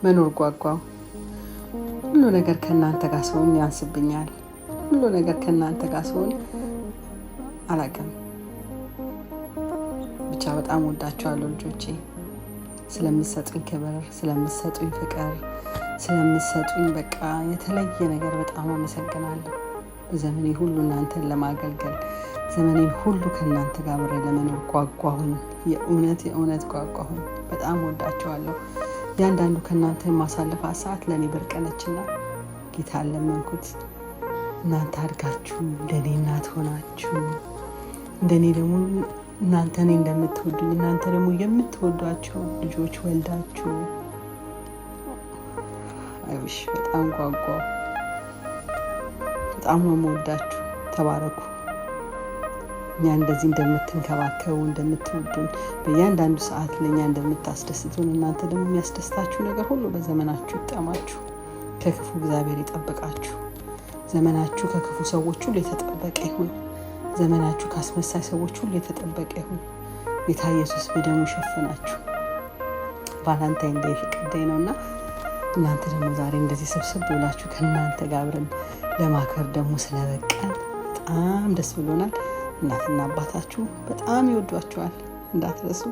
መኖር ጓጓው። ሁሉ ነገር ከእናንተ ጋር ሲሆን ያንስብኛል። ሁሉ ነገር ከእናንተ ጋር ሲሆን አላውቅም። ብቻ በጣም ወዳችኋለሁ ልጆቼ። ስለምትሰጡኝ ክብር፣ ስለምትሰጡኝ ፍቅር፣ ስለምትሰጡኝ በቃ የተለየ ነገር በጣም አመሰግናለሁ። በዘመኔ ሁሉ እናንተን ለማገልገል፣ ዘመኔን ሁሉ ከእናንተ ጋር አብሬ ለመኖር ጓጓሁኝ። የእውነት የእውነት ጓጓሁኝ። በጣም ወዳችኋለሁ። እያንዳንዱ ከእናንተ የማሳልፋት ሰዓት ለእኔ ብርቅ ነችና ጌታ ለመንኩት። እናንተ አድጋችሁ እንደኔ እናት ሆናችሁ፣ እንደኔ ደግሞ እናንተ እኔ እንደምትወዱኝ እናንተ ደግሞ የምትወዷቸው ልጆች ወልዳችሁ፣ I wish፣ በጣም ጓጓው። በጣም ነው የምወዳችሁ። ተባረኩ። እኛ እንደዚህ እንደምትንከባከቡ፣ እንደምትወዱን፣ በእያንዳንዱ ሰዓት ለእኛ እንደምታስደስቱን እናንተ ደግሞ የሚያስደስታችሁ ነገር ሁሉ በዘመናችሁ ይጠማችሁ። ከክፉ እግዚአብሔር ይጠብቃችሁ። ዘመናችሁ ከክፉ ሰዎች ሁሉ የተጠበቀ ይሁን። ዘመናችሁ ከአስመሳይ ሰዎች ሁሉ የተጠበቀ ይሁን። ጌታ ኢየሱስ በደሙ ሸፍናችሁ። Valentine Day ፍቅር day ነው እና እናንተ ደግሞ ዛሬ እንደዚህ ስብስብ ብላችሁ ከእናንተ ጋር አብረን ለማክበር ደግሞ ስለበቃን በጣም ደስ ብሎናል። እናትና አባታችሁ በጣም ይወዷችኋል፣ እንዳትረሱ።